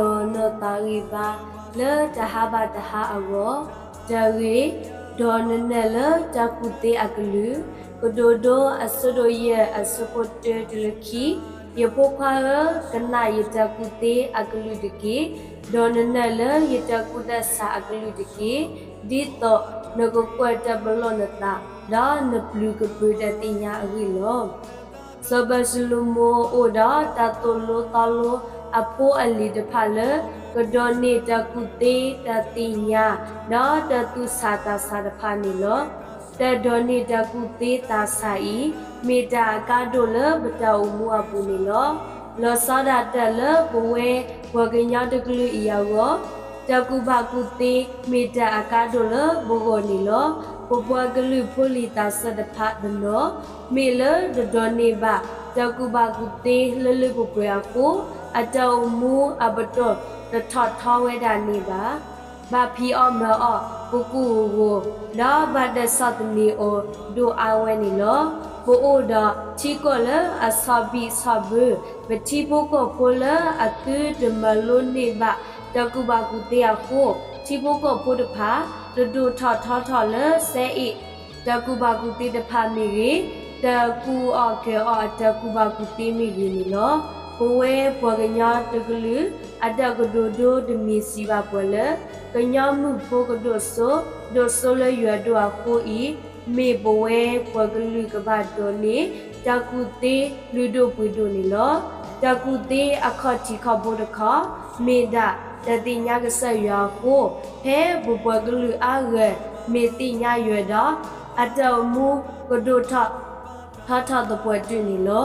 ဒီးနသးဂံၢ်ဘါလၢတဟါဘၣ်တဟါအဂီၢ်, တၢ်ဂ့ၢ်, ဒီးနနၢ်လၢတၢ်ကူၣ်သ့အကလုၢ်, ကတိၤဒိအဆၢဒိၣ်ယဲၢ်အဆၢဖိတၢတုၤလၢခံ, ယဖိခွါဧၢ, ကနၣ်ယတၢ်ကူၣ်သ့အကလုၢ်တက့ၢ်, ဒီးနနၢ်လၢယတၢ်ကူၣ်သ့စၢ်အကလုၢ်တက့ၢ်, ဒ်သိးနကကွၢ်တၢ်ပလီၢ်နသး, ဒီးနပျုၤကပၢၤတၢ်သ့ၣ်ညါအဂ့ၢ်လီၤ. စီၤပၤၡလိၤမိၤအိၣ်ဒီးတၢ်သိၣ်လိသီလိအဖိအလံၤတဖၣ်လၢ ကဒိးန့ၢ်တၢ်ကူၣ်သ့တၢ်သ့ၣ်ညါ, ဒီးတၢ်သူၣ်ဆးသးဆးတဖၣ်န့ၣ်လီၤ. တၢ်ဒိးန့ၢ်တၢ်ကူၣ်သ့သးဆးအံၤ, မ့ၢ်တၢ်အကါဒိၣ်လၢပတၢ်အိၣ်မူအပူၤန့ၣ်လီၤ. လီၤဆီဒၣ်တၢ်လၢပဝဲပှၤကညီတကလုာ်အံၤအဂီၢ်, တၢ်ကူၣ်ဘၣ်ကူၣ်သ့မ့ၢ်တၢ်အကါဒိၣ်လၢပဂီၢ်န့ၣ်လီၤ. ပပှၤကလုာ်ဖိလံၤသးစၢ်တဖၣ်တနီၤ, မ့ၢ်လၢတဒိးန့ၢ်ဘၣ်တၢ်ကူၣ်ဘၣ်ကူၣ်သ့လၢလၢပှဲၤပှဲၤအဃိ, အတၢ်အိၣ်မူအပတီၢ်တထီၣ်ထီဝဲဒၣ်န့ၣ်ဘၣ်. ဘၣ်ဖံးအီၣ်မၤအီၣ်, ကကူးကကိး, ဒီးဘၣ်တၢ်ဆီၣ်သနံးအီၤဒိၣ်အါဝဲန့ၣ်လီၤ. ပအိၣ်ဒီးထံကီၢ်လၢအဆီၣ်ဘံၣ်ဆီၣ်ဘၢ, ပထံဖိကီၢ်ဖိလၢအသုတမၤလိန့ၢ်ဘၣ်တၢ်ကူၣ်ဘၣ်ကူၣ်သ့အဃိ, ထံဖိကီၢ်ဖိတဖၣ် တဒိၣ်ထီၣ်ထီထီၣ်လၢစဲအ့ၣ် တၢ်ကူၣ်ဘၣ်ကူၣ်သ့တဖၣ်မ့ၢ်ဂ့ၤ, တၢ်ကူးအီၣ်ကဲၤအီၣ်အတၢ်ကူၣ်ဘၣ်ကူၣ်သ့မ့ၢ်ဂ့ၤန့ၣ်လီၤ. ပဝဲပှၤကညီတကလုာ် အတၢ်ကတိၤဒိတမ့ၢ်စံးဘၣ်ပှၤလၢ ကညီမုၣ်ဖိကဒိၣ်စိ, ဒိၣ်စိလၢယွၤဒိၣ်အဃိအံၤ, မ့ၢ်ပဝဲပှၤကလုာ်ကဘၣ်ဒိးန့ၢ်တၢ်ကူၣ်သ့လုၢ်ဒိၣ်ပှ့ၤဒိၣ်န့ၣ်လီၤ. တၢ်ကူၣ်သ့အခီၣ်ထံးခီၣ်ဘိတခီ, မ့ၢ်ဒၣ်တၢ်သ့ၣ်ညါကစၢ်ယွၤအဃိ, ဖဲပပှၤကလုာ်အါဂၤမ့ၢ်သ့ၣ်ညါယွၤဒီး, အတၢ်အိၣ်မူကဒိၣ်ထီၣ် ထီထီၣ်သပှၢ်တၢၢ်န့ၣ်လီၤ.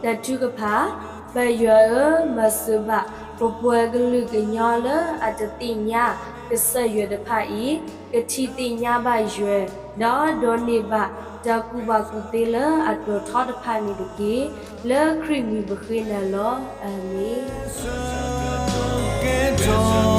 တၢ်ထုကဖၣ်, ပၢ်ယွၤဧၢ, မၤစၢၤဘၣ်ပပှၤကလုာ်ကညီလၢအတသ့ၣ်ညါကစၢ်ယွၤတဖၣ်အံၤ, ကထံၣ်သ့ၣ်ညါဘၣ်ယွၤ, ဒီးဒိးန့ၢ်ဘၣ်တၢ်ကူၣ်ဘၣ်ကူၣ်သ့လၢအတီၤထီတဖၣ်န့ၣ်တက့ၢ်. လၢခရံာ်မံၤပဃ့နၤလီၤ. အၤမ့ၣ်.